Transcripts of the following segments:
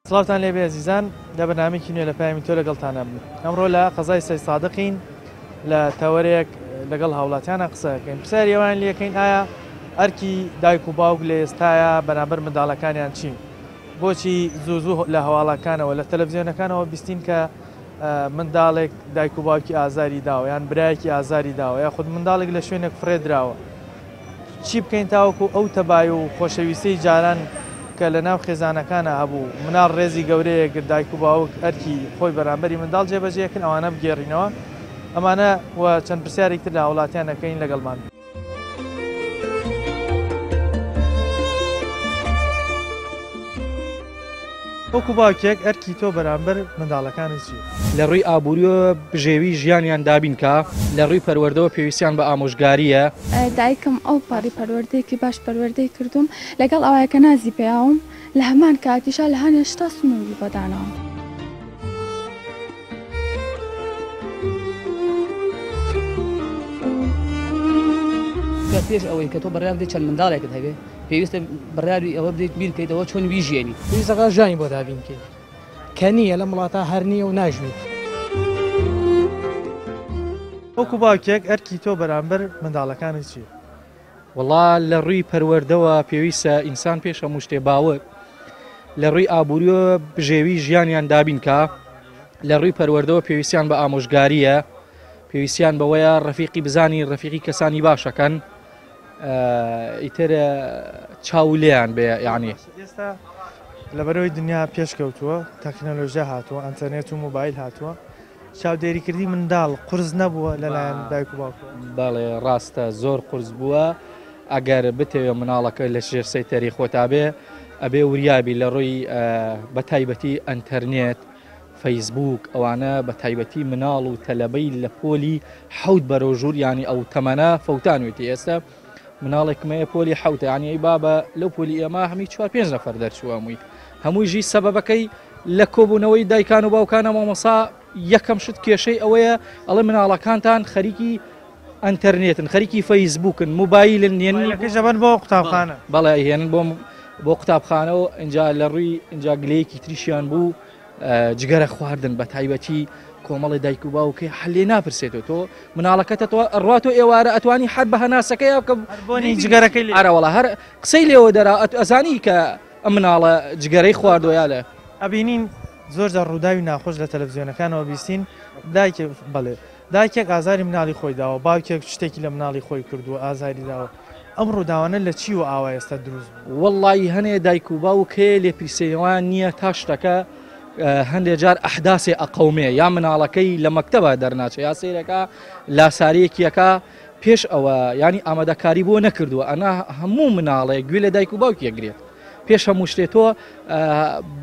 سڵاوتان لێبێ ئەزیزان لە بەرنامەیەکی نوێ لە پەیامی تۆ لەگەڵتانە ئەمڕۆ لە قەزای سەید سادقین لە تەوەرێک لەگەڵ هاوڵاتیانە قسە دەکەین پرسیاری ئەوان لەکەین ئایا ئەرکی دایک و باوک لە ئێستایا بەرامبەر منداڵەکانیان چین بۆچی زوو زوو لە هەواڵەکانەوە لە تەلەڤزیۆنەکانەوە بیستین کە منداڵێک دایک و باوکی ئازاری داوە یان برایەکی ئازاری داوە یاخود منداڵێک لە شوێنێک فڕێ دراوە چی بکەین تاوەکو ئەو تەبای و خۆشەویستیەی جاران کە لە ناو خێزانەکانا هەبوو، مناڵ ڕێزی گەورەیە گرت، دایک و باوک ئەرکی خۆی بەرامبەری منداڵ جێبەجێ کرد، ئەوانە بگێڕینەوە. ئەمانە و چەند پرسیارێکی تر لە هاوڵاتیان ئەکەین، لەگەڵمان بن. وەکو باوکێک ئەرکی تۆ بەرامبەر منداڵەکانت چیە؟ لە ڕووی ئابووریەوە بژێوی ژیانیان دابین کا، لە ڕووی پەروەردەوە پێویستیان بە ئامۆژگارییە. دایکم ئەو پەڕی پەروەردەیەکی باش پەروەردەی کردووم، لەگەڵ ئەوەی کە نازی پێیاوم، لە هەمان کاتیشا لە هەنێ شتا سنووری بۆ داناوم. پێش ئەوەی کە تۆ بڕیار بدەیت چەند منداڵێکت هەبێ، پێویستە بڕیاری ئەوە بدەیت بیر بکەیتەوە چۆن بیژیێنی. پێویستە ژیانی بۆ دابین کەی کە نییە لەم وڵاتە هەر نییە و ناژیت. وەکو باوکێک ئەرکی تۆ بەرامبەر منداڵەکانت چییە؟ وەڵا لە ڕووی پەروەردەوە پێویستە ئینسان پێش هەموو شتێ باوک لە ڕووی ئابووریەوە بژێوی ژیانیان دابین کا لە ڕووی پەروەردەوە پێویستیان بە ئامۆژگاریە پێویستیان بەوەیە ڕەفیقی بزانی ڕەفیقی کەسانی باشەکەن ئیتر چاو لێیان بێ یعنی. ئێستا لەبەرەوەی دنیا پێشکەوتووە تەکنەلۆژیا هاتووە ئەنتەرنێت و مۆبایل هاتووە چاودێریکردنی منداڵ قورس نەبووە لەلایەن دایک و باوکەوە؟ بەڵێ ڕاستە زۆر قورس بووە ئەگەر بتەوێ مناڵەکە لە ژێر سەیتەری خۆتا بێ ئەبێ وریابی لە ڕووی بە تایبەتی ئەنتەرنێت فەیسبووک ئەوانە بە تایبەتی مناڵ و تەلەبەی لە پۆلی حەوت بەرەو ژوور یانی ئەو تەمەنە فەوتانوێتی ئێستا مناڵێکم هەیە پۆلی حەوتە یانی ئەی بابە لەو پۆلی ئێمە هەمی چوار پێنج نەفەر دەرچووە هەمووی هەمووی ژی سەبەبەکەی لە کۆبوونەوەی دایکان و باوکانە مامۆسا یەکەم شت کێشەی ئەوەیە ئەڵێ مناڵەکانتان خەریکی ئەتەرنێتن خەریکی فەیسبوکن موبایلن نێن ژەبن بۆ قوتابخانە بەڵێ هێنن بۆم بۆ قوتابخانە و اینجا لە ڕووی اینجا گلەیەکی تریشیان بوو جگەرە خواردن بە تایبەتی کۆمەڵی دایک و باوکەی حلێ ناپرسێتەوە تۆ مناڵەکەتە تۆ ڕات و ئێوارە ئەتوانی هەر بە هەناسەکەی بکە بۆنی جگەرەکەی ئارەوەڵا هەر قسەی لێوە دەرا ئەزانی کە ئەم مناڵە جگەرەی خواردوە یا لە. ئەبینین زۆر جار ڕووداوی ناخۆش لە تەلەفزیۆنەکانەوە بیستین دایکێک بەڵێ دایکێک ئازاری مناڵی خۆی داوە باوکێک شتێکی لە مناڵی خۆی کردووە ئازاری داوە ئەم ڕووداوانە لە چیوە ئاوا ئێستا دروست بوون؟ وەڵڵایی هەنێ دایک و باوک هەیە لێپرسینەوەیان نییە تا شتەکە هەندێ جار ئەحداسێ ئەقەومێ یا مناڵەکەی لە مەکتەبە دەرناچێ یا سەیرەکە لاساریەکیەکە پێش ئەوە یانی ئامادەکاری بۆ نەکردووە ئەنا هەموو مناڵێک گوێ لە دایک و باوکی ئەگرێت پێش هەموو شتێ تۆ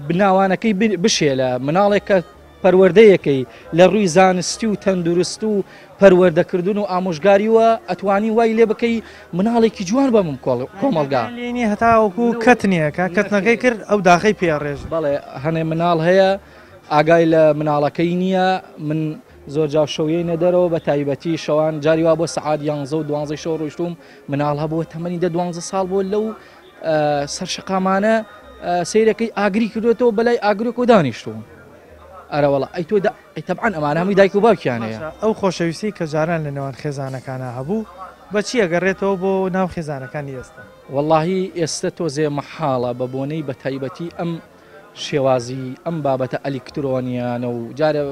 بناوانەکەی بشێلە مناڵێک کە پەروەردەیەکەی لە ڕووی زانستی و تەندروست و پەروەردەکردن و ئامۆژگاریوە ئەتوانی وای لێ بکەی مناڵێکی جوان بە مم کۆمەڵگا لێنی هەتاوەکو کەتنیەکە کەتنەکەی کرد ئەو داخەی پێڕێژ بەڵێ هەنێ مناڵ هەیە ئاگای لە مناڵەکەی نییە من زۆر جار شەو یەینە دەرەوە بە تایبەتی شەوان جاری وا بۆ سەعات یانزە و دوانزەی شەو ڕۆیشتوم مناڵ هەبووە تەمەنی دە دوانزە ساڵ بووە لەو سەر شەقامانە سیرەکەی ئاگری کردوێتەوە بەلای ئاگرێک و دانیشتوون ئەرەوەڵا ئەی تۆ ئەی تەبعەن ئەمانە هەمووی دایک و باوکیان هەیە. ئەو خۆشەویستی کە جاران لە نێوان خێزانەکانا هەبوو بە چی ئەگەڕێتەوە بۆ ناو خێزانەکانی ئێستا؟ وەڵاهی ئێستە تۆزێ مەحاڵە بە بۆنەی بە تایبەتی ئەم شێوازی ئەم بابەتە ئەلیکترۆنیانە و جارێ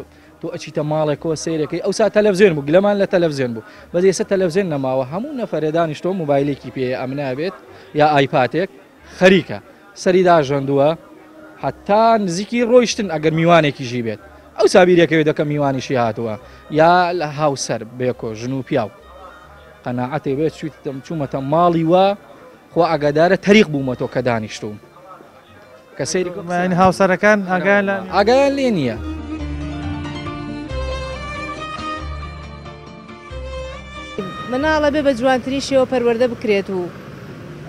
تۆ ئەچیتە ماڵێکەوە سەیرەکەی ئەوسا تەلەفزیۆن بوو گلەمان لە تەلەفزیۆن بوو بەس ئێستا تەلەفزیۆن نەماوە هەموو نەفەرێ دانیشتووە مۆبایلێکی پێیە ئەمنا بێت یا ئایپاتێک خەریکە سەری داژەندووە حتا نزیکی ڕۆیشتن ئەگەر میوانێکیشی بێت ئەو سابیرەکەوێت دەکە میوانیشی هاتووە یا لە هاوسەر بێکۆ ژن و پیاو قەناعەتێ بێت چووتم چوومەتە ماڵی وە خوا ئاگادارە تەریق بوومەتەوە کە دانیشتوم کە سەیری من هاوسەرەکان ئاگایان لە ئاگایان لێ نییە. مناڵە بێ بە جوانترین شێوە پەروەردە بکرێت و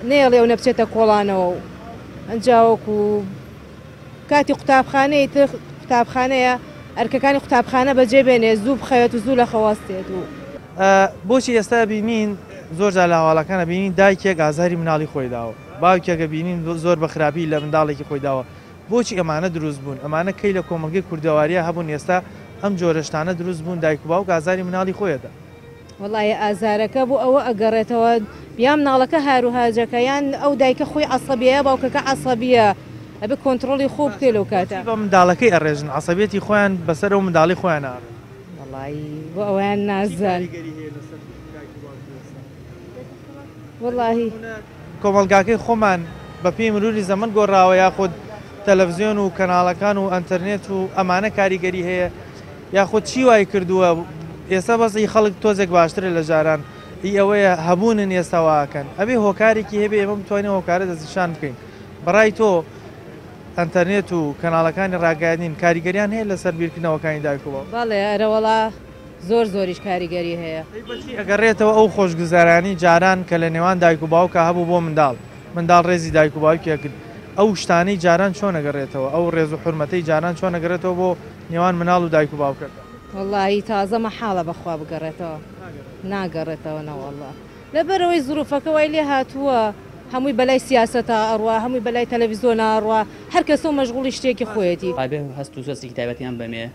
نەیەڵێ ئەو نەبچێتە کۆڵانەوە و ئەنجاوەکو کاتی قوتابخانەی تر قوتابخانەیە ئەرکەکانی قوتابخانە بەجێ بێنێ زوو بخەوێت و زوو لە خەوەستێت و. بۆچی ئێستا بینین زۆر جار لە هەواڵەکان بینین دایکێک ئازاری مناڵی خۆی داوە باوکێک بینین زۆر بە خراپی لە منداڵێکی خۆی داوە. بۆچی ئەمانە دروست بوون؟ ئەمانە کەی لە کۆمەڵگەی کوردەوارییا هەبوون ئێستا ئەم جۆرە شتانە دروست بوون دایک و باوک ئازاری مناڵی خۆی ئەدا. وەڵایی ئازارەکە بۆ ئەوە ئەگەڕێتەوە یا مناڵەکە هاروهاجەکە یان ئەو دایکە خۆی عەسەبیە یا باوکەکە عەسەبیە ئەبێ کۆنتڕۆڵی خۆ بکەی لەو کاتە. بۆچی بە منداڵەکەی ئەڕێژن عەسەبیەتی خۆیان بەسەر ئەو منداڵەی خۆیانا ئەڕێژن. وەڵایی بۆ ئەوەیان چی نازان. کاریگەری هەیە لەسەر دایک و باوکی ئێستا؟ وەڵاهی. کۆمەڵگاکەی خۆمان بە پێی مروری زەمەن گۆڕاوە یاخود تەلەفزیۆن و کەناڵەکان و ئەنتەرنێت و ئەمانە کاریگەری هەیە یاخود چی وای کردووە ئێستا وەزعی خەڵک تۆزێک باشترە لە جاران ئی ئەوەیە هەبوونن ئێستا واکەن ئەبێ هۆکارێکی هەبێ ئێمە بتوانین هۆکارە دەستنیشان بکەین بەڕای تۆ ئەنتەرنێت و کەناڵەکانی ڕاگەیاندن کاریگەریان هەیە لەسەر بیرکردنەوەکانی دایک و باوک؟ بەڵێ ئەرەوەڵا زۆر زۆریش کاریگەری هەیە. ئەی بەچی ئەگەڕێتەوە ئەو خۆشگوزەرانی جاران کە لە نێوان دایک و باوکا هەبوو بۆ منداڵ، منداڵ ڕێزی دایک و باوکی ئەکرد، ئەو شتانەی جاران چۆن ئەگەڕێتەوە، ئەو ڕێز و حورمەتەی جاران چۆن ئەگەڕێتەوە بۆ نێوان مناڵ و دایک و باوکەکە؟ وەڵاهی تازە مەحاڵە بەخوا بگەڕێتەوە ناگەڕێتەوە نەوەڵا لەبەرئەوەی زروفەکە وای لێ هاتووە هەمووی بەلای سیاسەتا ئەڕوا هەمووی بەلای تەلەفزیۆنا ئەڕوا هەر کەسەو مەشغوڵی شتێکی خۆیەتی. ئەبێ هەست و سۆزێکی تایبەتیان بەمێ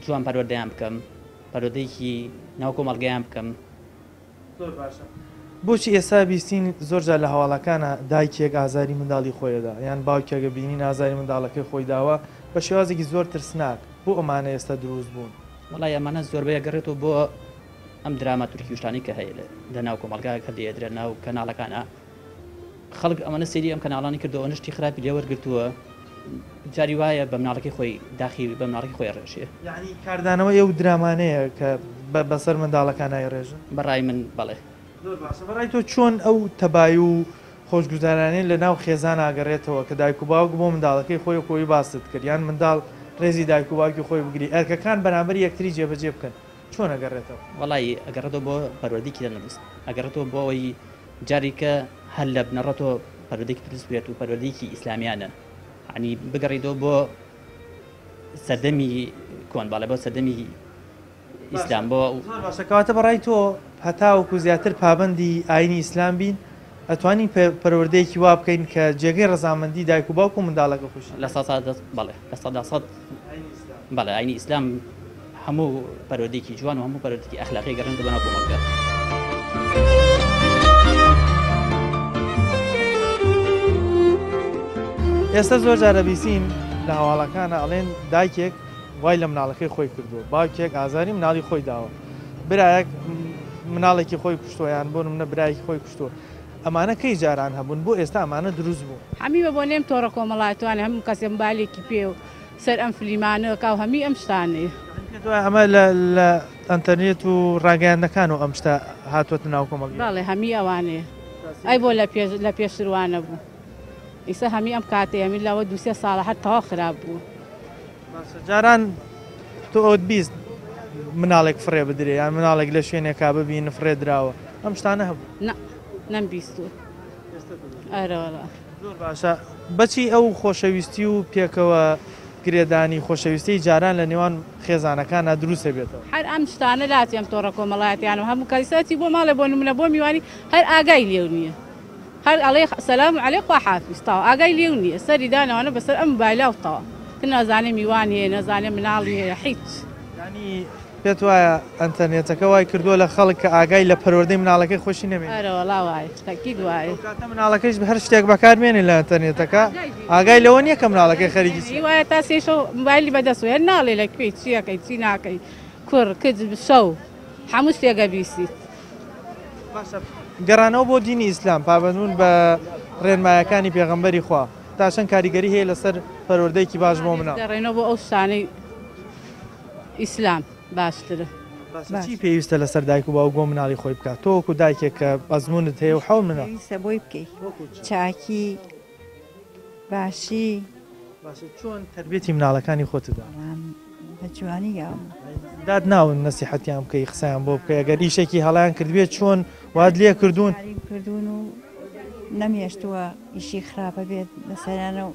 جوان پەروەردەیان بکەم پەروەردەیەکی ناو کۆمەڵگەیان بکەم. زۆر باشە بۆچی ئێستا بیستین زۆر جار لە هەواڵەکانا دایکێک ئازاری منداڵی خۆی ئەدا یان باوکێک بینین ئازاری منداڵەکەی خۆی داوە بە شێوازێکی زۆر ترسناک بۆ ئەمانە ئێستا دروست بوون؟ وەڵای ئەمانە زۆربەی ئەگەڕێتەوە بۆ ئەم دراما تورکی و شتانەی کە هەیە لە ناو کۆمەڵگا کە لێدرێن ناو کەناڵەکانا خەڵک ئەمەنە سەیری ئەم کەناڵانی کردووە ئەوەنە شتی خراپی لێ وەرگرتووە جاری وایە بە مناڵەکەی خۆی داخی بە مناڵەکەی خۆی ڕێژێ. یەعنی کاردانەوەی ئەو درامانەیە کە بەسەر منداڵەکان ئەیڕێژن؟ بە ڕای من بەڵێ. زۆر باشە بە ڕای تۆ چۆن ئەو تەبایی و خۆشگوزارانەی لە ناو خێزان ئاگەڕێتەوە کە دایک و باوک بۆ منداڵەکەی خۆی وەکو ئەوی باست کرد یان منداڵ ڕێزی دایک و باوکی خۆی بگری ئەرکەکان بەرامبەر یەکتری جێبەجێ بکەن چۆن ئەگەڕێتەوە؟ وەڵایی ئەگەڕێتەوە بۆ پەروەردەیەکی تەندروست ئەگەڕێتەوە بۆ ئەوەی جارێکە هەر لە بنەڕەتەوە پەروەردەیەکی دروست بێت و پەروەردەیەکی ئیسلامیانە یعنی بگەڕێیتەوە بۆ سەردەمی کۆن باڵێ بۆ سەردەمی ئیسلام بۆ زۆر باشە کەواتە بەڕای تۆ هەتاوەکو زیاتر پابەندی ئاینی ئیسلام بین ئەتوانین پەروەردەیەکی وا بکەین کە جێگەی ڕەزامەندی دایک و باوک و منداڵەکە خۆشی 100% بەڵێ 100% بەڵێ ئاینی ئیسلام هەموو پەروەردەیەکی جوان و هەموو پەروەردەیەکی ئەخلاقی گەڕێنێتەوە بۆ ناو کۆمەڵگە. ئێستا زۆر جار ئەبیسین لە هەواڵەکانە ئەڵێن دایکێک وای لە مناڵەکەی خۆی کردووە باوکێک ئازاری مناڵی خۆی داوە برایەک مناڵێکی خۆی کوشتووە یان بۆ نمونە برایەکی خۆی کوشتووە ئەمانە کەی جاران هەبوون بۆ ئێستا ئەمانە دروست بوون؟ هەمی بە بۆنەی ئەم تۆڕە کۆمەڵایەتوانە هەموو کەسێ مبالێکی پێ و سەر ئەم فلیمانە کا و هەمی ئەم شتانەیە. یانی پێت وایە ئەمە لە لە ئەنتەرنێت و ڕاگەیاندنەکان و ئەم شتە هاتووەتە ناو کۆمەڵگەی؟ بەڵێ هەمی ئەوانەیە. ئەی بۆ لە پێش لە پێشتر وا نەبوو. ئیسە هەمی ئەم کاتەیە هەمی لەوە دوو سێ ساڵە هەر تەواو خراپ بووە. باشە جاران تۆ ئەوت 20 مناڵێک فڕێ بدرێ یان مناڵێک لە شوێنێکا ببین فڕێ دراوە ئەم شتانە هەبوو؟ نا نەمبیستووە. ئەرەوەڵا. زۆر باشە بەچی ئەو خۆشەویستی و پێکەوە گرێدانی خۆشەویستی جاران لە نێوان خێزانەکانا دروست ئەبێتەوە؟ هەر ئەم شتانە لاچی ئەم تۆڕە کۆمەڵایەتیانە و هەموو کەس ئەچی بۆ ماڵێ بۆ نمونە بۆ میوانی هەر ئاگای لێو نییە هەر ئەڵێ سەلام عەلەی خوا حافیز تەواو ئاگای لێو نییە سەری دانەوانە بەسەر ئەم مۆبایلە و تەواو تر نازانێ میوان هەیە نەزانێ مناڵی هەیە حیچ. یانی پێت وایە ئەنتەرنێتەکە وای کردووە لە خەڵک کە ئاگای لە پەروەردەی مناڵەکەی خۆشی نەمێنێت؟ ئەرەوەڵا وایە تەکید وایە. ئەو کاتە مناڵەکەیش هەر شتێک بەکار بێنێ لە ئەنتەرنێتەکە ئاگای لەوە نییە کە مناڵەکەی خەریکی چییە. وایە تا سێ شەو مۆبایلی بەدەستەوە هەر ناڵێ لە کوێی چی ئەکەی چی ناکەی کوڕ کچ شەو هەموو شتێک ئەبیسیت. باشە گەڕانەوە بۆ دینی ئیسلام پابەندبوون بە ڕێنمایەکانی پێغەمبەری خوا تا چەند کاریگەری هەیە لەسەر پەروەردەیەکی باش بۆ مناڵ؟ گەڕێنەوە بۆ ئەو شتانەی ئیسلام باشترە. باشە چی پێویستە لەسەر دایک و باوک بۆ مناڵی خۆی بکات؟ تۆ وەکو دایکێک کە ئەزموونت هەیە و حەوت مناڵ. پێویستە بۆی بکەی چاکی باشی. باشە چۆن تەربیەتی مناڵەکانی خۆتت داوە؟ بە جوانی یاوم. دات ناون نەسیحەتیان بکەی قسەیان بۆ بکەی ئەگەر ئیشێکی هەڵەیان کردبێت چۆن وات لێ کردوون؟ کاریم کردوون و نەمهێشتووە ئیشی خراپە بێت لەسەریانە و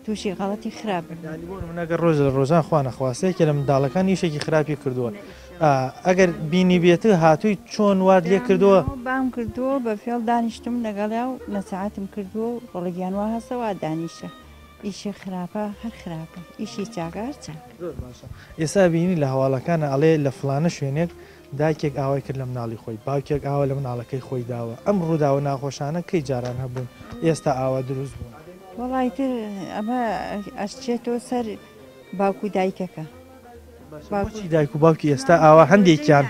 تووشی غەڵەتی خراپ ببن. یانی بۆ نمونە گەر ڕۆژ لە ڕۆژان خوا نەخواستە یەکێ لە منداڵەکان ئیشێکی خراپی کردووە ئەگەر بینیبێت هاتووی چۆن وات لێ کردووە؟ بام کردووە بە فێڵ دانیشتم لەگەڵیا و نەسیحەتم کردووە و ڕۆڵە گیان وا هەستە وا دانیشە. ئیشی خراپە هەر خراپە ئیشی چاکە هەر چاکە. زۆر باشە ئێستا بینی لە هەواڵەکانا ئەڵێ لە فڵانە شوێنێک دایکێک ئاوای کرد لە مناڵی خۆی باوکێک ئاوا لە مناڵەکەی خۆی داوە ئەم ڕووداوە ناخۆشانە کەی جاران هەبوون ئێستا ئاوا دروست بوون؟ وەڵا ئیتر ئەمە ئەشچێتەوە سەر باوک و دایکەکە. باشە بۆچی دایک و باوکی ئێستا ئاوا هەندێکیان.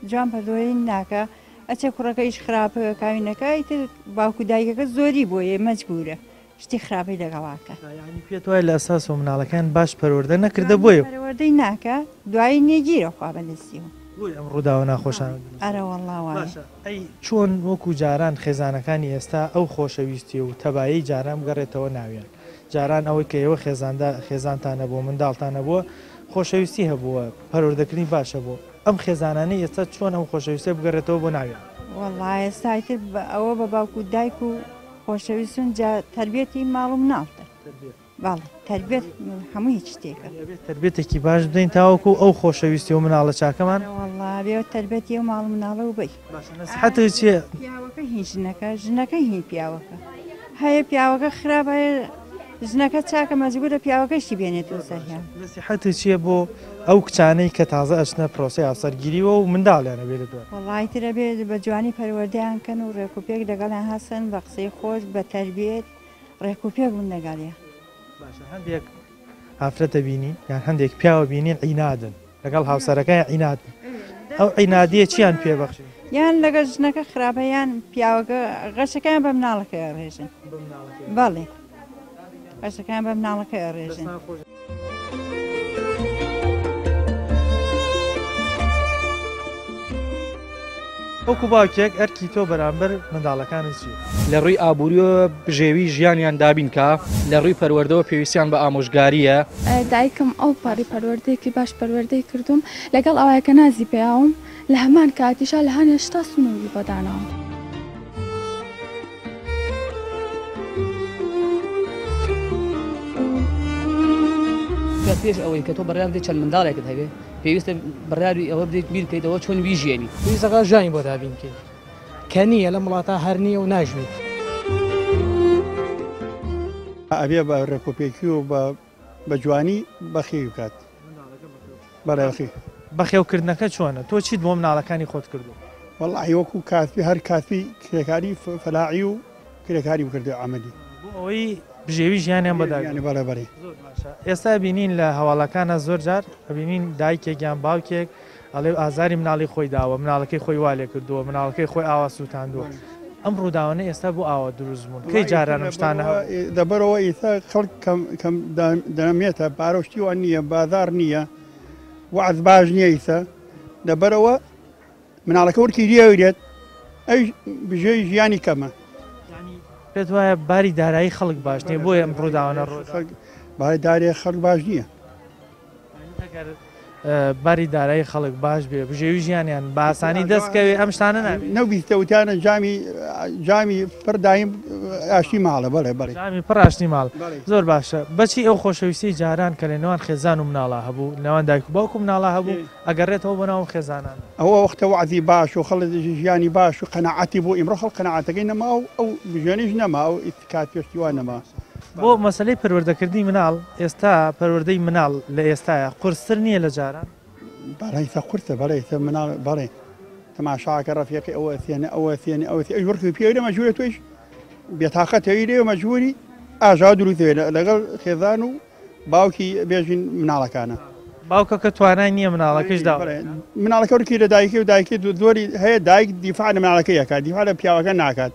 جوان پەروەردەی ناکا ئەچێ کوڕەکە ئیش خراپە کاوینەکە ئیتر باوک و دایکەکە زۆری بۆیە مەجبورە شتی خراپەی لەگەڵا کە. یانی پێت وایە لە ئەساسەوە مناڵەکان باش پەروەردە نەکردە بۆیە. پەروەردەی ناکا دوایی نێگیرە خوا بەدەستیەوە. بۆیە ئەم ڕووداوە ناخۆشانە دروست دەبن. ئەرەوەڵا وایە. باشە ئەی چۆن وەکو جاران خێزانەکانی ئێستا ئەو خۆشەویستی و تەبایەی جاران بگەڕێتەوە ناویان؟ جاران ئەوەی کە ئێوە خێزاندا خێزانتان هەبووە منداڵتان هەبووە خۆشەویستی هەبووە پەروەردەکردنی باش هەبووە ئەم خێزانانەی ئێستا چۆن ئەم خۆشەویستیە بگەڕێتەوە بۆ ناویان؟ وەڵا ئێستا ئیتر ئەوە بە باوک و دایک و خۆشەویستن جا تەربیەتی ماڵ و مناڵتە بەڵێ تەربیەت هەموو هیچ شتێکە. ئەبێت تەربیەتێکی باش بدەین تاوەکو ئەو خۆشەویستی و مناڵە چاکەمان. وەڵا ئەبێ تەربیەتی ئەو ماڵ و مناڵە و بەی. باشە نەسیحەتت چیە؟ پیاوەکە هین ژنەکە ژنەکە هین پیاوەکە هەیە پیاوەکە خراپ هەیە ژنەکە چاکە مەجبورە پیاوەکەشی بێنێتەوە سەریان. نەسیحەتت چیە بۆ ئەو کچانەی کە تازە ئەچنە پرۆسەی هاوسەرگیریوە و منداڵیان ئەبێ لە دوای؟ وەڵا ئیتر ئەبێ بە جوانی پەروەردەیان کەن و ڕێک و پێک لەگەڵیان هەسن بە قسەی خۆش بە تەربیەت ڕێک و پێک بن لەگەڵیان. باشە هەندێک ئافرەت ئەبینی یان هەندێک پیاو ئەبینین عینادن لەگەڵ هاوسەرەکەیان عیناد ئەو عینادیە چیان پێ بەخشی؟ یان لەگەڵ ژنەکە خراپە یان پیاوەکە غەشەکەیان بە مناڵەکەی ئەڕێژن. بەڵێ غەشەکەیان بە مناڵەکەی ئەڕێژن. وەکو باوکێک ئەرکی تۆ بەرامبەر منداڵەکانت چییە؟ لە ڕووی ئابووریەوە بژێوی ژیانیان دابین کا، لە ڕووی پەروەردەوە پێویستیان بە ئامۆژگارییە. دایکم ئەوپەڕی پەروەردەیەکی باش پەروەردەی کردووم، لەگەڵ ئەوەی کە نازی پێیاوم، لە هەمان کاتیشا لە هەنێ شتا سنووری بۆ داناوم. کە پێش ئەوەی کە تۆ بڕیار بدەیت چەند منداڵێکت هەبێ پێویستە بڕیاری ئەوە بدەیت بیر بکەیتەوە چۆن بیژیێنی. پێویستەکە ژیانی بۆ دابین کەی کە نییە لەم وڵاتە هەر نییە و ناژیێت. ئەبێ بە ڕێکوپێکی و بە جوانی بەخێوی بکات. بەڵێ بەخێو. بەخێوکردنەکە چۆنە؟ تۆ چیت بۆ مناڵەکانی خۆت کردووە؟ وەڵاهی وەکو کاسبی هەر کاسبی کرێکاری فەلاحی و کرێکاری بکردووە عەمەلی. بۆ ئەوەی بژێوی ژیانیان بۆ دابین. بەڵێ بەڵێ. زۆر باشە ئێستا ئەبینین لە هەواڵەکانا زۆر جار ئەبینین دایکێک یان باوکێک ئەڵێ ئازاری مناڵی خۆی داوە مناڵەکەی خۆی وا لێ کردووە مناڵەکەی خۆی ئاوا سووتاندووە ئەم ڕووداوانە ئێستا بۆ ئاوا دروست بوون کەی جاران ئەم شتانە هەبوو؟ لەبەرئەوە ئیستا خەڵک کەم کەم دەمێتە پارە و شتی وا نییە بازاڕ نییە وەعز باش نییە ئیستا لەبەرئەوە مناڵەکە ورکی لێ ئەگرێت ئەویش بژێوی ژیانی کەمە. یانی پێت وایە باری دارایی خەڵک باش نییە بۆیە ئەم ڕووداوانە ڕوو دەدەن؟ باری دارایی خەڵک باش نییە. ئەگەر باری دارایی خەڵک باش بێ بژێوی ژیانیان بە ئاسانی دەست کەوێ ئەم شتانە نابێت. نەویستە وتیانە جامی جامی پڕ دایم ئاشتی ماڵە بەڵێ بەڵێ. جامی پڕ ئاشتی ماڵ زۆر باشە بەچی ئەو خۆشەویستی جاران کە لە نێوان خێزان و مناڵا هەبوو نێوان دایک و باوک و مناڵا هەبوو ئەگەڕێتەوە بۆ ناو ئەم خێزانانە. ئەوە وەختە وەعزی باش و خەڵک ژیانی باش و قەناعەتی بوو ئیمڕۆ خەڵک قەناعەتەکەی نەما و ئەو بژێنیش نەما ئەو کات پێشتی وا نەما. بۆ مەسەلەی پەروەردەکردنی مناڵ ئێستا پەروەردەی مناڵ لە ئێستایا قورستر نییە لە جاران؟ بەڵێ ئیستا قورسە بەڵێ ئیستا مناڵ بەڵێ تەماشاکە ڕەفیقی ئەوە ئەسێنێ ئەوە ئەسێنێ ئەوە ئەسێنێ ئەویش وەرکوی پێوەی مەجبورە تۆیش بێتاقەتە ئەوی لێ مەجبوری ئاژاوە دروست دەبێت لەگەڵ خێزان و باوکی بێژین مناڵەکانە. باوکەکە توانای نییە مناڵەکەش دا. مناڵەکە ورکی لە دایکی و دایکی زۆری هەیە دایک دیفاع لە مناڵەکەی ئەکات دیفاع لە پیاوەکە ناکات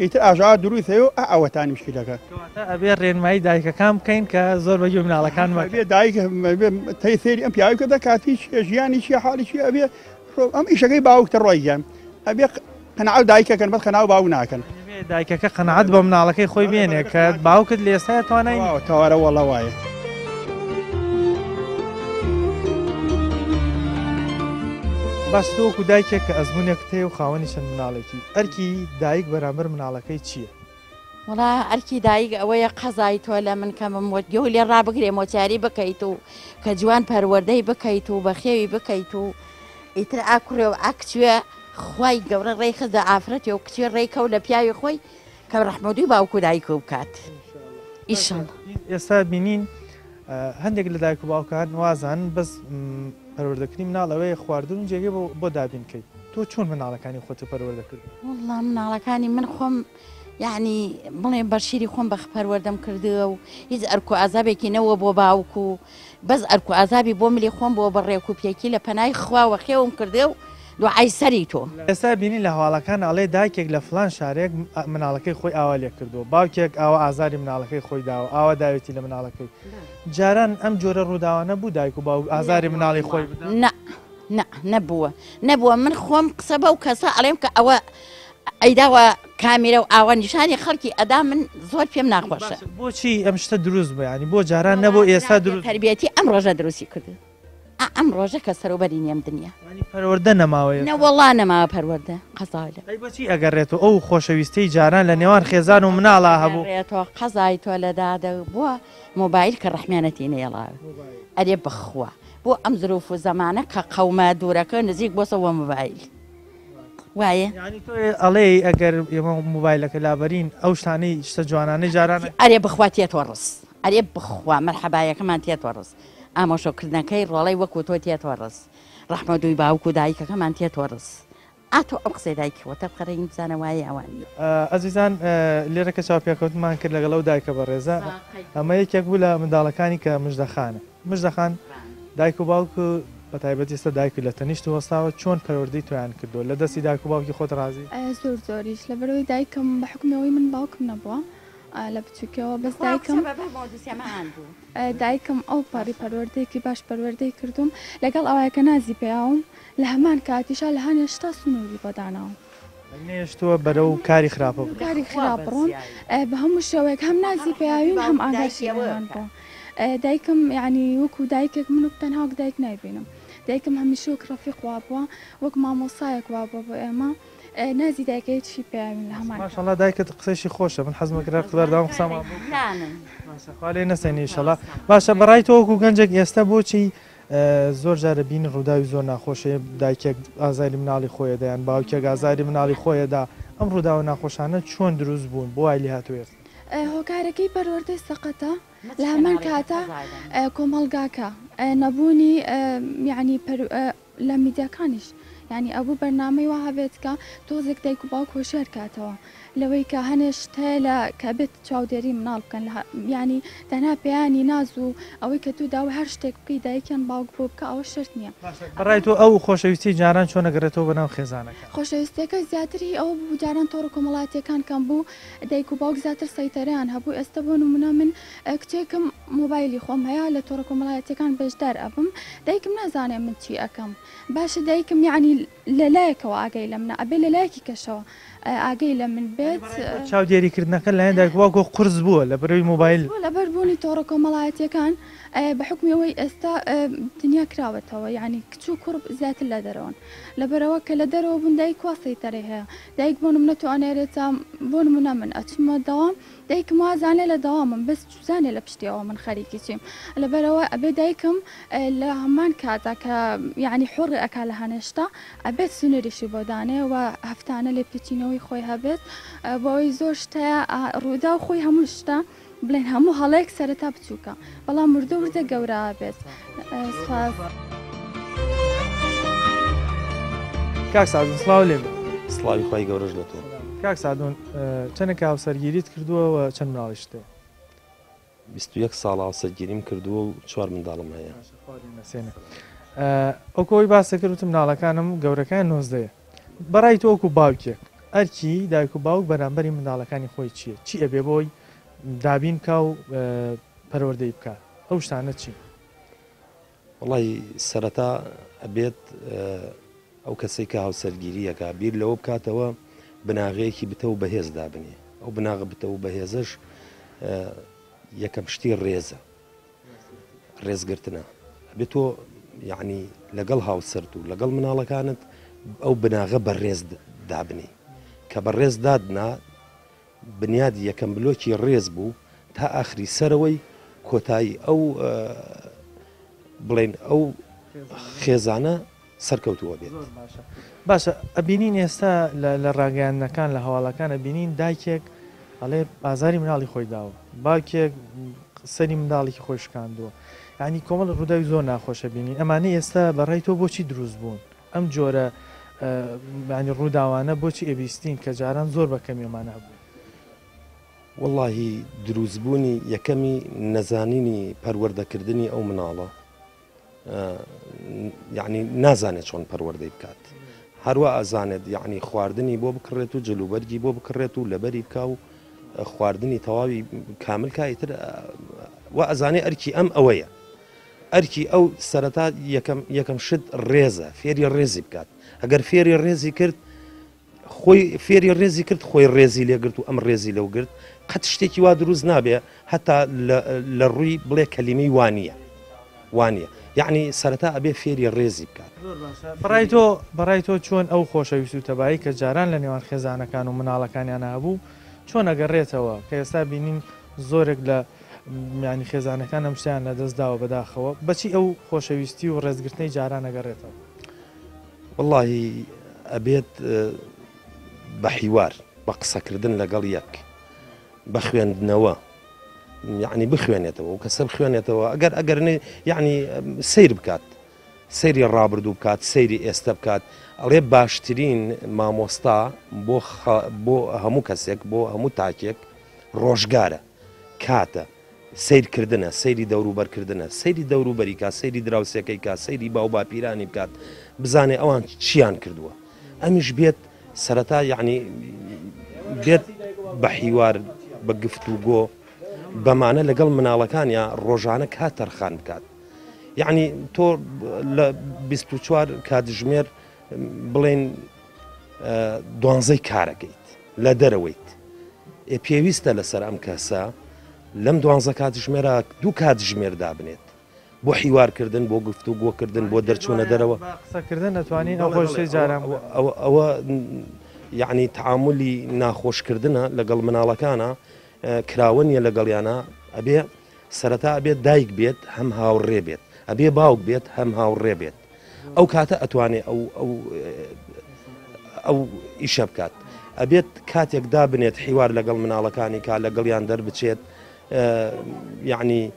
ئیتر ئاژاوە دروست هەیە و ئا ئەوەتانی مشکیلەکە. کەواتە ئەبێ ڕێنمایی دایکەکان بکەین کە زۆر بە گوێ مناڵەکان مەکەن. ئەبێ دایک تەی سەیری ئەم پیاوەی کردە کاتی چیە ژیانی چیە حاڵی چیە ئەبێ ئەم ئیشەکەی باوکتە ڕۆی گیان ئەبێ قەناعەت دایکەکەن بەس قەناعەت باوک ناکەن. دایکەکە قەناعەت بە مناڵەکەی خۆی بێنێ کە باوکت لە ئێستایا توانای نییە. تەوارە وەڵا وایە. باشە تۆ وەکو دایکێک کە ئەزموونێکت هەیە و خاوەنی چەند مناڵێکی ئەرکی دایک بەرامبەر مناڵەکەی چییە؟ وەڵا ئەرکی دایک ئەوەیە قەزای تۆ لە من کەمم وە گوێ لێ ڕابگرێ مۆچاری بکەیت و کە جوان پەروەردەی بکەیت و بەخێوی بکەیت و ئیتر ئا کوڕێ و ئا کچێ خوای گەورە ڕێی خستە ئافرەتێ و کچێ ڕێی کەو لە پیاوی خۆی کە ڕەحمەدوی باوک و دایک و بکات. ئیشەڵا. ئێستا بینین هەندێک لە دایک و باوکان وازانن بەس پەروەردەکردنی مناڵ ئەوەیە خواردن و جێگەی بۆ دابین کەی تۆ چۆن مناڵەکانی خۆتت پەروەردە کرد؟ وەڵا مناڵەکانی من خۆم یعنی بڵێ بە شیری خۆم بە پەروەردەم کردووە و هیچ ئەرک و ئازابێکی نەوە بۆ باوک و بەس ئەرک و ئازابی بۆ ملی خۆم بۆ بە ڕێک و پێکی لە پەنای خوا وەخێوم کردێ و دوعای سەری تۆ. ئێستا بینی لە هەواڵەکان ئەڵێ دایکێک لە فلان شارێک مناڵەکەی خۆی ئاوا لێ کردووە باوکێک ئاوا ئازاری مناڵەکەی خۆی داوە ئاوا داوێتی لە مناڵەکەی جاران ئەم جۆرە ڕووداوانە بوو دایک و باوک ئازاری مناڵی خۆی بدا؟ نا نا نەبووە نەبووە من خۆم قسە بەو کەسە ئەڵێم کە ئەوە ئەیداوە کامیرە و ئاوا نیشانی خەڵکی ئەدا من زۆر پێم ناخۆشە. بۆچی ئەم شتە دروست بوو یانی بۆ جاران نەبوو ئێستا دروست بوو؟ تەربیەتی ئەم ڕۆژە دروستی کردووە. ئا ئەم ڕۆژە کە سەروبەری نیەم دنیا. یانی پەروەردە نەماوە ئێستا؟ نەوەڵا نەماوە پەروەردە قەزای لە. ئەی بۆچی ئەگەڕێتەوە ئەو خۆشەویستیەی جاران لە نێوان خێزان و مناڵا هەبوو؟ ئەگەڕێتەوە قەزای تۆ لە دادە بۆ مۆبایل کە ڕەحمیانەتی نەیەڵاوە ئەرێ بەخوا بۆ ئەم زروف و زەمانە کە قەومە دوورەکە نزیک بۆسەوە مۆبایل وایە؟ یانی تۆ ئەڵێی ئەگەر ئێمە مۆبایلەکە لابەرین ئەو شتانەی شتە جوانانەی جاران. ئەرێ بخوا تێتۆ ڕز ئەرێ بخوا مەرحەبایەکەمان تێتۆ ڕز ئامۆشۆ کردنەکەی ڕۆڵەی وەکو تۆ تێتۆ ڕز ڕەحمە دووی باوک و دایکەکەمان تێتۆ ڕز ئا تۆ ئەو قسەی دایکی خۆتە بخەرە ین بزانە وایە یا وا نییە. ئەزیزان لێرە کە چاوپێکەوتنمان کرد لەگەڵ ئەو دایکە بەڕێزە ئەمە یەکێک بوو لە منداڵەکانی کە مژدەخانە مژدەخان دایک و باوک بە تایبەتی ئێستا دایک لە تەنیشت وەستاوە چۆن پەروەردەی تۆیان کردووە لە دەستی دایک و باوکی خۆت ڕازی؟ زۆر زۆریش لەبەرئەوەی دایکم بە حوکمی ئەوەی من باوکم نەبووە لە بچووکیەوە بەس دایکم دایکم ئەو پەڕی پەروەردەیەکی باش پەروەردەی کردووم لەگەڵ ئەوەی کە نازی پێیاوم لە هەمان کاتیشا لە هەنێ شتا سنووری بۆ داناوم. نەیەشتووە بەرەو کاری خراپە بڕۆن. کاری خراپ بڕۆن بە هەموو شێوەیەک هەم نازی پێیاوین هەم ئاگاشی لێمان بووە. دایکم یانی وەکوو دایکێک من وەک تەنها وەک دایک نایبینم. دایکم هەمیشە وەک ڕەفیق وابووە، وەک مامۆستایەک وابووە بۆ ئێمە. نازی دایکە هیچی پێیاوین لە هەمان کات. ماشاءاللە دایکت قسەیشی خۆشە من حەزم کرد هەر بەردەوام قسەمان بۆ بکەی. باشە خوا لێی نەسێنێ ئیشەڵا. باشە بەڕای تۆ وەکوو گەنجێک ئێستا بۆچی زۆر جار ئەبینین ڕووداوی زۆر ناخۆش هەیە، دایکێک ئازاری مناڵی خۆی ئەدا یان باوکێک ئازاری مناڵی خۆی ئەدا، ئەم ڕووداوە ناخۆشانە چۆن دروست بوون، بۆ وای لێهاتووە ئێستا؟ هۆکارەکەی پەروەردەی سەقەتە، لە هەمان کاتا کۆمەڵگاکە، نەبوونی یانی لە میدیاکانیش یانی ئەبوو بەرنامەی وا هەبێت کە تۆزێک دایک و باوک هۆشیار کاتەوە لەوەی کە هەنێ شت هەیە لە کە بێت چاودێری مناڵ بکەن لە یانی تەنها پێیانی ناز و ئەوەی کە تۆ داوای هەر شتێک بکەی دایک یان باوک بۆ بکە ئەوە شەرت نییە. باشە بەڕای تۆ ئەو خۆشەویستیەی جاران چۆن ئەگەڕێتەوە بۆ ناو خێزانەکان؟ خۆشەویستیەکە زیاتر هی ئەوە بوو جاران تۆڕە کۆمەڵایەتیەکان کەم بوو دایک و باوک زیاتر سەیتەرەیان هەبوو ئێستە بۆ نمونە من کچێکم مۆبایلی خۆم هەیە لە تۆڕە کۆمەڵایەتیەکان بەشدار ئەبم دایکم نازانێ من چی ئەکەم باشە دایکم یەعنی لە لایەکەوە ئاگای لە منە ئەبێ لە لایەکی کەشەوە ئاگەی لە من بێت. چاودێری کردنەکە لایەن دایک و باوکەوە قورس بووە لە بەرەوی مۆبایل. لەبەر بوونی تۆڕە کۆمەڵایەتیەکان بە حوکمی ئەوەی ئێستا دنیا کراوەتەوە یەعنی کچ و کوڕ زیاتر لە دەرەوەن لەبەرئەوە کە لە دەرەوە بوون دایک وا سەیتەرەی هەیە دایک بۆ نمونە تۆ ئەنێرێتە بۆ نمونە من ئەچمە دەوام دایکم وازانێ لە دەوامم بەس چوزانێ لە پشتی ئەوە من خەریکی چیم لەبەرئەوە ئەبێ دایکم لە هەمان کاتا کە یعنی حوڕی ئەکا لە هەنێ شتا ئەبێت سنوریشی بۆ دانێ و هەفتانە لێپێچینەوەی خۆی هەبێت بۆ ئەوەی زۆر شت هەیە ڕووداو خۆی هەموو شتە بڵێن هەموو هەڵەیەک سەرەتا بچووکە بەڵام وردە وردە گەورە ئەبێت سوپاس. کاک سەعدون سڵاو لێ بێ. سڵاوی خوای گەورەش لە تۆ. کاک سەعدون چەنێکە هاوسەرگیریت کردووە و چەند مناڵیشت هەیە؟ 21 ساڵە هاوسەرگیریم کردووە و چوار منداڵم هەیە. باشە خوا لێ نەسێنێ. وەکو ئەوەی باست کرد وتم مناڵەکانم گەورەکەیان نۆزدەیە. بەڕای تۆ وەکو باوکێک ئەرکی دایک و باوک بەرامبەری منداڵەکانی خۆی چییە؟ چی ئەبێ بۆی دابین بکا و پەروەردەی بکا؟ ئەو شتانە چین؟ وەڵای سەرەتا ئەبێت ئەو کەسەی کە هاوسەرگیری ئەکا بیر لەوە بکاتەوە بناغەیەکی بتە و بەهێز دابنێ ئەو بناغە بتە و بەهێزەش یەکەم شتی ڕێزە ڕێزگرتنە ئەبێت تۆ یعنی لەگەڵ هاوسەرت و لەگەڵ مناڵەکانت ئەو بناغە بە ڕێز دابنی کە بە ڕێز دادنا بنیادی یەکەم بلۆکی ڕێز بوو تا ئاخری سەرەوەی کۆتایی ئەو بڵێن ئەو خێزانە سەرکەوتووە بێت. باشە ئەبینین ئێستا لە ڕاگەیاندنەکان لە هەواڵەکان ئەبینین دایکێک ئەڵێ ئازاری مناڵی خۆی داوە، باوکێک سەری منداڵێکی خۆی شکاندووە، یانی کۆمەڵێک ڕووداوی زۆر ناخۆش ئەبینین، ئەمانەی ئێستا بە ڕای تۆ بۆچی دروست بوون؟ ئەم جۆرە یانی ڕووداوانە بۆچی ئەبیستین کە جاران زۆر بە کەمی ئەمانە هەبوو؟ وەڵاهی دروست بوونی یەکەمی نەزانینی پەروەردەکردنی ئەو مناڵە یعنی نازانێت چۆن پەروەردەی بکات هەروە ئەزانێت یعنی خواردنی بۆ بکڕێت و جلوبەرگی بۆ بکڕێت و لەبەری بکە و خواردنی تەواوی کامل کا ئیتر و ئەزانێ ئەرکی ئەم ئەوەیە ئەرکی ئەو سەرەتا یەکەم یەکەم شت ڕێزە فێری ڕێزی بکات ئەگەر فێری ڕێزی کرد خۆی فێری ڕێزی کرد خۆی ڕێزی لێگرت و ئەم ڕێزی لەو گرت قەت شتێکی وا دروست نابێ هەتا لە ڕووی بڵێ کەلیمەی وانە وانە یعنی سەرەتا ئەبێ فێری ڕێزی بکات. زۆر باشە بەڕای تۆ بەڕای تۆ چۆن ئەو خۆشەویست و تەبایی کە جاران لە نێوان خێزانەکان و مناڵەکانیانا هەبوو چۆن ئەگەڕێتەوە کە ئێستا بینین زۆرێک لە یانی خێزانەکان ئەم شتیان لە دەست داوە بەداخەوە بەچی ئەو خۆشەویستی و ڕێزگرتنەی جاران ئەگەڕێتەوە؟ وەڵاهی ئەبێت بە حیوار بە قسەکردن لەگەڵ یەک بە خوێندنەوە یعنی بخوێنێتەوە و کەسە بخوێنێتەوە ئەگەر ئەگەر یعنی سیر بکات سەیری ڕابردوو بکات سەیری ئێستا بکات ئەڵێ باشترین مامۆستا بۆ بۆ هەموو کەسێک بۆ هەموو تاکێک ڕۆژگارە کاتە سەیرکردنە، سەیری دەوروبەر کردنە، سەیری دەوروبەری کا، سەیری دراوسێکەی کا، سەیری باوباپیرانی بکات، بزانێ ئەوان چیان کردووە. ئەمیش بێت سەرەتا یەعنی بێت بە حیوار، بە گفتوگۆ، بەمانە لەگەڵ مناڵەکانیا ڕۆژانە کات تەرخان بکات. یەعنی تۆ لە 24 کاتژمێر بڵێن دوانزەی کارەکەیت لە دەرەوەیت ئێ پێویستە لەسەر ئەم کەسە لەم دوانزە کاتژمێرە دوو کاتژمێر دابنێت بۆ حیوارکردن بۆ گفتوگۆکردن بۆ دەرچوونە دەرەوە. بە قسەکردن ئەتوانین ئەو خۆشتری جاران بوو. ئەوە یەعنی تەعامولی ناخۆشکردنە لەگەڵ مناڵەکانا کراوە نیە لەگەڵیانا ئەبێ سەرەتا ئەبێت دایک بێت هەم هاوڕێ بێت ئەبێ باوک بێت هەم هاوڕێ بێت ئەو کاتە ئەتوانێ ئەو ئەو ئەو ئیشە بکات ئەبێت کاتێک دابنێت حیوار لەگەڵ مناڵەکانی کا لەگەڵیان دەربچێت یعنی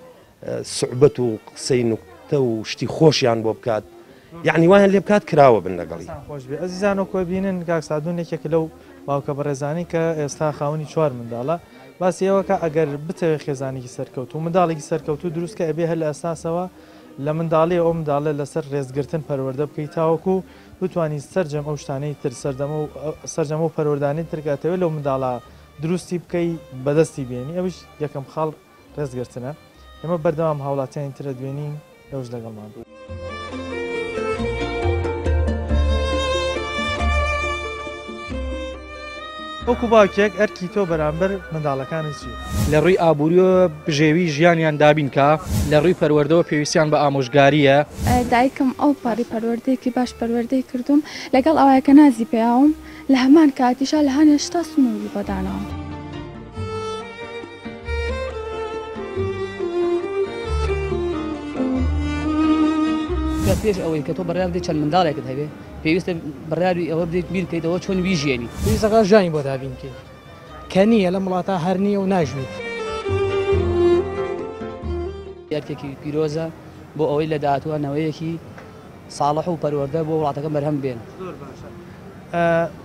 سوعبەت و قسەی نوکتە و شتی خۆشیان بۆ بکات یعنی وایان لێ بکات کراوە بن لەگەڵی. خۆش بێ ئەزیزان وەکو ئەبینن کاک سادون یەکێکە لەو باوکە بەڕێزانەی کە ئێستا خاوەنی چوار منداڵە باسی ئەوە کە ئەگەر بتەوێ خێزانێکی سەرکەوتوو منداڵێکی سەرکەوتوو دروست کە ئەبێ هەر لە ئەساسەوە لە منداڵیەوە ئەو منداڵە لەسەر ڕێزگرتن پەروەردە بکەی تاوەکو بتوانی سەرجەم ئەو شتانەی تر سەردەمە و سەرجەم ئەو پەروەردانەی تر کە ئەتەوێت لەو منداڵە دروستی بکەی بەدەستی بێنی ئەویش یەکەم خاڵ ڕێزگرتنە ئێمە بەردەوام هاوڵاتیانی تر ئەدوێنین ئێوەش لەگەڵمان بن. وەکو باوکێک ئەرکی تۆ بەرامبەر منداڵەکانت چییە؟ لە ڕووی ئابووریەوە بژێوی ژیانیان دابین کا. لە ڕووی پەروەردەوە پێویستیان بە ئامۆژگارییە. دایکم ئەوپەڕی پەروەردەیەکی باش پەروەردەی کردووم، لەگەڵ ئەوەی کە نازی پێیاوم، لە هەمان کاتیشا لە هەنێ شتا سنووری بۆ داناوم. پێش ئەوەی کە تۆ بڕیار بدەیت چەند منداڵێکت هەبێ پێویستە بڕیاری ئەوە بدەیت بیر بکەیتەوە چۆن بیژیێنی. پێویستەکە ژیانی بۆ دابین بکەیت کە نییە لەم وڵاتە هەر نییە و ناژیت. ئەرکێکی پیرۆزە بۆ ئەوەی لە داهاتووە نەوەیەکی ساڵح و پەروەردە بۆ وڵاتەکە بەرهەم بێنن. زۆر باشە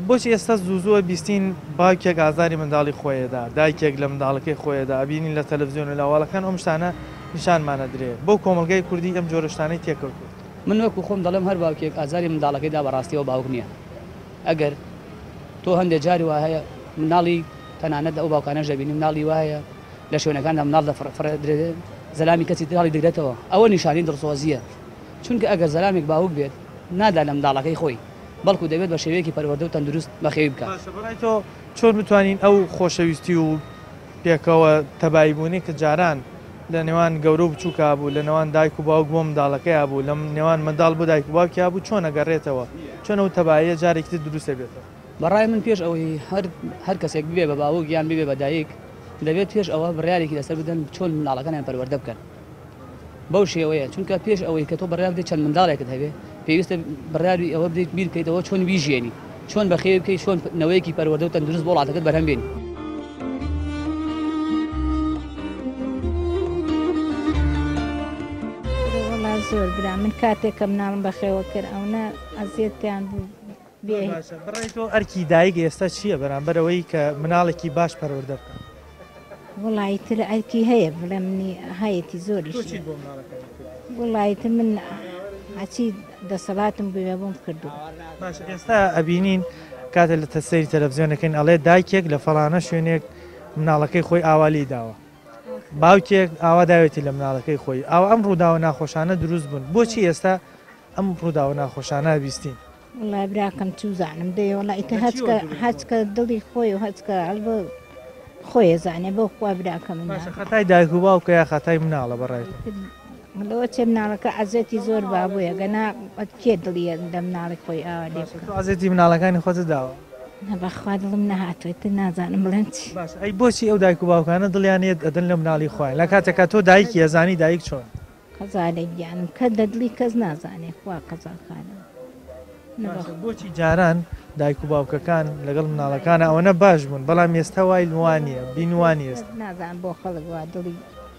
بۆچی ئێستا زوو زوو ئەبیستین باوکێک ئازاری منداڵی خۆیەدا دایکێک لە منداڵەکەی خۆیەدا ئەبینین لە تەلەفزیۆن و لە هەواڵەکان ئەم شتانە نیشانمان ئەدرێ بۆ کۆمەڵگای کوردی ئەم جۆرە شتانەی تێکەوتووە. من وەکو خۆم دەڵێم هەر باوکێک ئازاری منداڵەکەی دا بەڕاستی ئەوە باوک نیە ئەگەر تۆ هەندێ جاری وا هەیە منداڵی تەنانەت ئەو باوکانەش دەبینی منداڵی وا هەیە لە شوێنەکاندا منداڵ دەفڕێ زەلامی کەسی تر هەڵی دەگرێتەوە ئەوە نیشانەی دڵسۆزیە چونکە ئەگەر زەلامێک باوک بێت نادا لە منداڵەکەی خۆی بەڵکو دەبێت بە شێوەیەکی پەروەردە و تەندروست بەخێوی بکات. باشە بەڕای تۆ چۆن بتوانین ئەو خۆشەویستی و پێکەوە تەبایی بوونەی کە جاران لە نێوان گەورە و بچووکا بوو، لە نێوان دایک و باوک بۆ منداڵەکەیا بوو، لە نێوان منداڵ بۆ دایک و باوکیا بوو چۆن ئەگەڕێتەوە؟ چۆن ئەو تەباییە جارێکی تر دروست ئەبێتەوە؟ بەڕای من پێش ئەوەی هەر هەر کەسێک ببێ بە باوک یان ببێ بە دایک دەبێت پێش ئەوە بڕیارێکی لەسەر بدەن چۆن منداڵەکانیان پەروەردە بکەن. بەو شێوەیە چونکە پێش ئەوەی کە تۆ بڕیار بدەیت چەند منداڵێکت هەبێ پێویستە بڕیاری ئەوە بدەیت بیر بکەیتەوە چۆن بیژیێنی چۆن بەخێوی بکەیت چۆن نەوەیەکی پەروەردە و تەندروست بۆ وڵاتەکەت بەرهەم بێنی. زۆر برا من کاتێک کە مناڵم بەخێوە کرد ئەونە ئەزیەتیان بوو بێ. باشە بەڕای تۆ ئەرکی دایک ئێستا چییە بەرامبەر ئەوەی کە مناڵێکی باش پەروەردە بکات؟ وەڵا ئیتر ئەرکی هەیە بڵێم منی هەیەتی زۆریش تۆ چیت بۆ مناڵەکانت کردووە؟ وەڵا ئیتر من هەرچی دەسەڵاتم بووێ بۆم کردووە. باشە ئێستا ئەبینین کاتێ لە سەیری تەلەفزیۆن ئەکەین ئەڵێ دایکێک لە فەڵانە شوێنێک مناڵەکەی خۆی ئاوا لێی داوە باوکێک ئاوا داوێتی لە مناڵەکەی خۆی ئاوا ئەم ڕووداوە ناخۆشانە دروست بوون بۆچی ئێستا ئەم ڕووداوە ناخۆشانە بیستین؟ وەڵای براکەم چوزانم دەی وەڵا ئیتر هەچکە هەچکە دڵی خۆی و هەچکە هەڵبە خۆی زانێ بۆ خوا براکەم باشە خەتای دایک و باوکە یا خەتای مناڵە بەڕای تۆ؟ لەوە چێ مناڵەکە عەزێتی زۆر بابوویە گەنا کێ دڵی لە مناڵی خۆی ئاوا لێ بکا؟ تۆ عەزێتی مناڵەکانی خۆتت داوە؟ نا بەخوا دڵم نەهاتووە ئیتر نازانم بڵێم چی. باشە ئەی بۆچی ئەو دایک و باوکانە دڵیان یەت ئەدەن لە مناڵی خۆیان لە کاتێکا تۆ دایکی ئەزانی دایک چۆنە؟ قەزالە گیانم کەس لە دڵی کەس نازانێ خوا قەزاکارە. باشە بۆچی جاران دایک و باوکەکان لەگەڵ مناڵەکانە ئەوەنە باش بوون بەڵام ئێستا وای وانیە بین وانیە ئێستا؟ نازانم بۆ خەڵک وا دڵی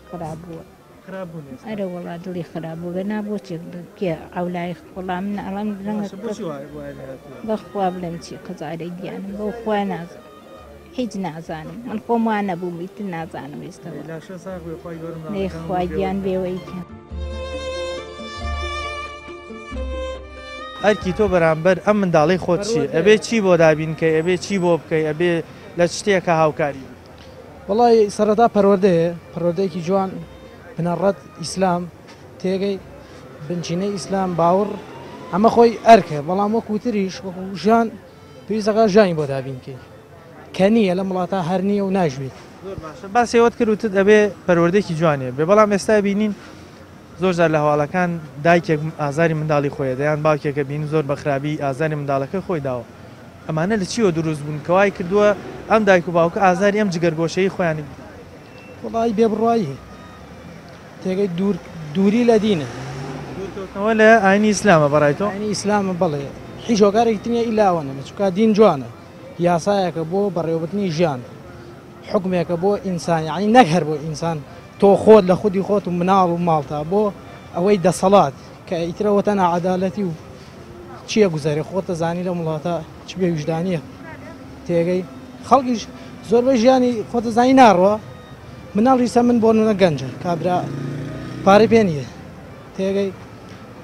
خراپ بووە. خراپ بوون ئێستا؟ ئەرە وەڵا دڵی خراپ بوو گەنا بۆچی کێ عەولای وەڵا من ئەڵێم ڕەنگە باشە بۆچی وای وای لێ هاتووە؟ بەخوا بڵێم چی قەزالە گیانم بەو خوا نازانم هیچ نازانم من خۆم وا نەبووم ئیتر نازانم ئێستا وە. لاشە ساغ بێ خوای گەورە دەی مناڵەکان خوا گیان بێوەی کە. ئەرکی تۆ بەرامبەر ئەم منداڵەی خۆت چیە؟ ئەبێ چی بۆ دابین کەی؟ ئەبێ چی بۆ بکەی؟ ئەبێ لە چ شتێکا هاوکاری بی؟ وەڵای سەرەتا پەروەردەیە، پەروەردەیەکی جوان، بنەڕەت ئیسلام، تێگەی بنچینەی ئیسلام، باوڕ، ئەمە خۆی ئەرکە، بەڵام وەکو تریش وەکو ژیان پێویستەکە ژیانی بۆ دابین کەی کە نییە لەم وڵاتە هەر نییە و ناشبێت. زۆر باشە باسی ئەوەت کرد وتت ئەبێ پەروەردەیەکی جوانی هەبێ، بەڵام ئێستا بینین زۆر جار لە هەواڵەکان دایکێک ئازاری منداڵی خۆی ئەدا یان باوکێک ئەبینین زۆر بە خراپی ئازاری منداڵەکەی خۆی داوە. ئەمانە لە چیوە دروست بوون کە وای کردووە ئەم دایک و باوکە ئازاری ئەم جگەرگۆشەی خۆیانی بدەن؟ وەڵایی بێ بڕوایی تێگەی دوور دووری لە دینە. دوورکەوتنەوە لە ئاینی ئیسلامە بەڕای تۆ؟ ئاینی ئیسلامە بەڵێ هیچ هۆکارێکی تر نییە ئیلا ئەوە نەبێت چونکە دین جوانە یاسایەکە بۆ بەڕێوەبردنی ژیان حوکمێکە بۆ ئینسان یانی نەک هەر بۆ ئینسان تۆ خۆت لە خودی خۆت و مناڵ و ماڵتا بۆ ئەوەی دەسەڵات کە ئیتر ئەوەتە ناعەدالەتی و چییە گوزەرێ خۆت دەزانی لەم وڵاتە چ بێ ویژدانیە تێگەی خەڵکیش زۆربەی ژیانی خۆت دەزانی ناڕوە مناڵی سە من بۆ نونە گەنجە کابرا پارەی پێ نییە تێگەی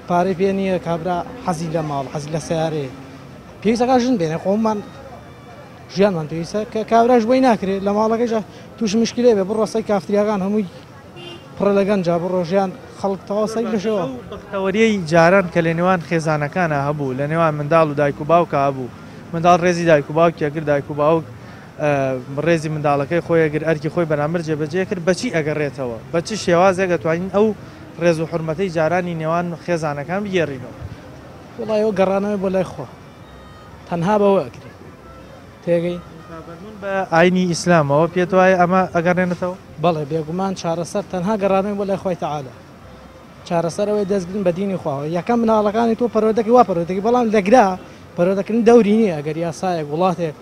پارەی پێ نییە کابرا حەزی لە ماڵ حەزی لە سیارەیە پێویستەکە ژن بێنێ خۆمان ژیانمان پێویستە کە کابراش بۆی ناکرێت لە ماڵەکەیشا تووش مشکلێ بێ بڕۆ سەی کافتریاکان هەمووی پڕە لە گەنجا بڕۆ ژیان خەڵک تەواو سەری لە شێوە. ئەو بەختەوەریەی جاران کە لە نێوان خێزانەکانا هەبوو، لە نێوان منداڵ و دایک و باوکا هەبوو، منداڵ ڕێزی دایک و باوکی ئەگرت، دایک و باوک ڕێزی منداڵەکەی خۆی ئەگرت، ئەرکی خۆی بەرامبەر جێبەجێ کرد، بە چی ئەگەڕێتەوە؟ بە چ شێوازێک ئەتوانین ئەو ڕێز و حورمەتەی جارانی نێوان خێزانەکان بگێڕینەوە؟ وەڵای ئەوە گەڕانەوەیە بۆ لای خوا تەنها بەوە ئەکرێ تێگەی. پابەندبوون بە ئاینی ئیسلامەوە پێت وایە ئەمە ئەگەڕێنێتەوە؟ بەڵێ بێگومان چارەسەر تەنها گەڕانەوەی بۆ لای خوای تەعالا چارەسەر ئەوەیە دەست بگرن بە دینی خواوە یەکەم مناڵەکانی تۆ پەروەردەکەی وا پەروەردەکەی بەڵام لەگرا پەروەردەکردن دەوری نییە ئەگەر یاسایەک وڵاتێک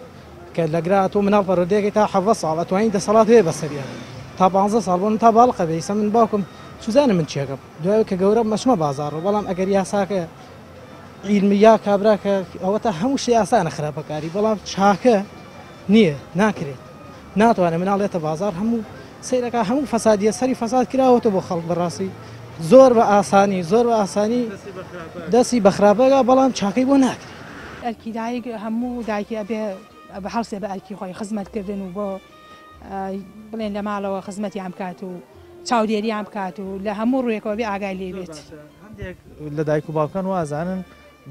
کە لەگرا تۆ مناڵ پەروەردەکەی تا 17 ساڵ ئەتوانی دەسەڵات هەیە بەسەریان تا 15 ساڵ بۆ تا باڵقە بێ ئیسە من باوکم چوزانم من چیەکەم دوای کە گەورە مەچمە بازاڕەوە بەڵام ئەگەر یاساکە عیلمی یا کابرا کە ئەوەتا هەموو شتێ ئاسانە خراپەکاری بەڵام چاکە نییە ناکرێت ناتوانێت مناڵ ێتە بازار هەموو سەیرەکە هەموو فەسادیە سەری فەساد کراوەتە بۆ خەڵک بەڕاستی زۆر بە ئاسانی زۆر بە ئاسانی دەستی بە خراپەگا بەڵام چاکەی بۆ ناکرێت. ئەرکی دایک هەموو دایکی ئەبێ هەڵسێ بە ئەرکی خۆی خزمەتکردن و بۆ بڵێن لە ماڵەوە خزمەتیان بکات و چاودێریان بکات و لە هەموو ڕوویەکەوە بێ ئاگای لێ بێت. هەندێک لە دایک و باوکان وازانن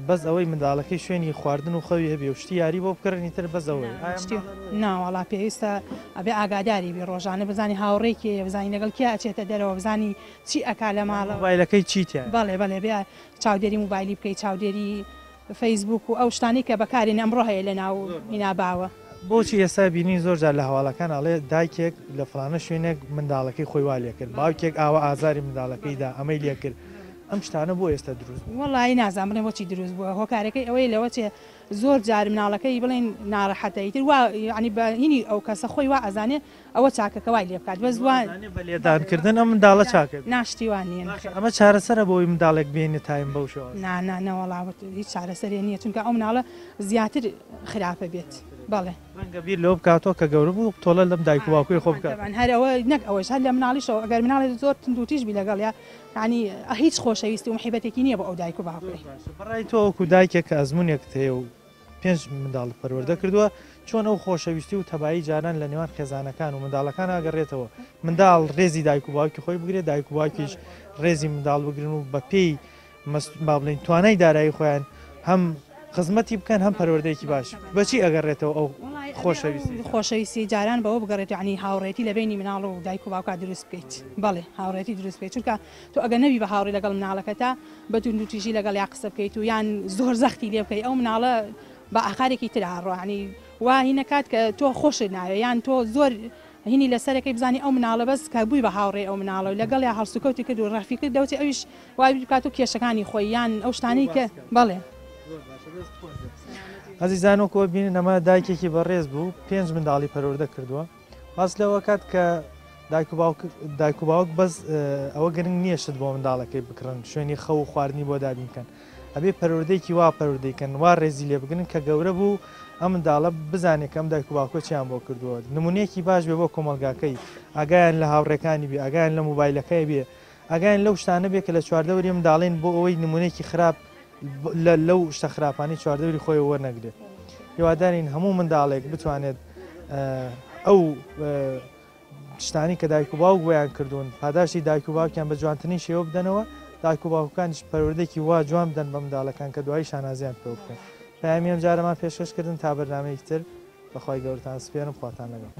بەس ئەوەی منداڵەکەی شوێنی خواردن و خەوی هەبێ و شتی یاری بۆ بکڕن ئیتر بەس ئەوەیە. ئایا شتی نا وەڵا پێویستە ئەبێ ئاگاداری بی ڕۆژانە بزانی هاوڕێی کێیە بزانی لەگەڵ کێ ئەچێتە دەرەوە بزانی چی ئەکا لە ماڵەوە. مۆبایلەکەی چی تیایە؟ بەڵێ بەڵێ بێ چاودێری موبایلی بکەی چاودێری فەیسبووک و ئەو شتانەی کە بەکارێن ئەمڕۆ هەیە لە ناو هینا باوە. بۆچی ئێستا بینین زۆر جار لە هەواڵەکان ئەڵێ دایکێک لە فڵانە شوێنێک منداڵەکەی خۆی وا لێکرد باوکێک ئاوا ئازاری منداڵەکەی دا ئەمەی لێکرد. ئەم شتانە بۆ ئێستا دروست بووە؟ وەڵایی نازانم بڵێم بۆچی دروست بووە هۆکارەکەی ئەوەیە لەوە چێ زۆر جار مناڵەکەی بڵێن ناڕەحەتە ئیتر وا یانی بە هینی ئەو کەسە خۆی وا ئەزانێ ئەوە چاکە کە وای لێ بکات بەس وا ئەزانێ بە لێدان کردن ئەم منداڵە چاکە نا شتی وا نییە باشە ئەمە چارەسەرە بۆ ئەوەی منداڵێک بێنێ تایم بەو شێوازە؟ نا نا نەوەڵا هیچ چارەسەرێ نییە چونکە ئەو مناڵە زیاتر خراپە بێت بەڵێ. ڕەنگە بیر لەوە بکاتەوە کە گەورە بوو تۆڵە لەم دایک و باوکەی خۆ بکات. هەر ئەوە نەک ئەوەش هەر لە مناڵیشەوە ئەگەر مناڵێک زۆر توندوتیژ بی لەگەڵیا یانی هیچ خۆشەویستی و محیبەتێکی نییە بۆ ئەو دایک و باوکەی. بەڕای تۆ وەکو دایکێک کە ئەزموونێکت هەیە و پێنج منداڵت پەروەردە کردووە چۆن ئەو خۆشەویستی و تەبایی جاران لە نێوان خێزانەکان و منداڵەکان ئەگەڕێتەوە منداڵ ڕێزی دایک و باوکی خۆی بگرێت دایک و باوکیش ڕێزی منداڵ بگرن و بەپێی با بڵێین توانای دارایی خۆیان هەم خزمەتی بکەن هەم پەروەردەیەکی باش بەچی ئەگەڕێتەوە ئەو خۆشەویستی خۆشەویستی جاران بەوە بگەڕێت یعنی هاوڕێتی لە بینی مناڵ و دایک و باوکا دروست بکەیت بەڵێ هاوڕێتی دروست بکەیت چونکە تۆ ئەگەر نەبی بە هاوڕێ لەگەڵ مناڵەکەتا بە توندوتیژی لەگەڵ یا قسە بکەیت و یان زۆر زەختی لێ بکەیت ئەو مناڵە بە ئاقارێکی تر ئاڕۆ ینی وا هینەکات کە تۆ خۆشت ناوێ یان تۆ زۆر هینی لەسەرەکەی بزانی ئەو مناڵە بەس کە بووی بە هاوڕێ ئەو مناڵە و لەگەڵیا هەڵسوکەوتی کرد و ڕەفی کرد دەوچێ ئەویش وا بیر بکات و کێشەکانی خۆی یان ئەو شتانەی کە بەڵێ. ئازیزان وەکو ئەبینن ئەمە دایکێکی بەڕێز بوو پێنج منداڵی پەروەردە کردووە باس لەوە کات کە دایک و باوک دایک و باوک بەس ئەوە گرنگ نییە شت بۆ منداڵەکەی بکڕن شوێنی خەو و خواردنی بۆ دابین کەن ئەبێ پەروەردەیەکی وا پەروەردەی کەن وا ڕێزی لێ بگرن کە گەورە بوو ئەم منداڵە بزانێت کە ئەم دایک و باوکە چیان بۆ کردووە نمونەیەکی باش بێ بۆ کۆمەڵگاکەی ئاگایان لە هاوڕێکانی بێ ئاگایان لە مۆبایلەکەی بێ ئاگایان لەو شتانە بێ کە لە چواردەوری منداڵین بۆ ئەوەی نمونەیەکی خراپ لەو شتە خراپانەی چواردەوری خۆی وەرنەگرێت هیوادارین هەموو منداڵێک بتوانێت ئەو شتانی کە دایک و باوک بۆیان کردوون پاداشتی دایک و باوکیان بە جوانترین شێوە بدەنەوە، دایک و باوکەکانیش پەروەردەیەکی وا جوان بدەن بە منداڵەکان کە دوایی شانازیان پێوە بکەن. پەیامی ئەمجارەمان پێشکەش کردن تا بەرنامەیەکی تر بە خوای گەورەتان سپێرم خواتان لەگەڵ.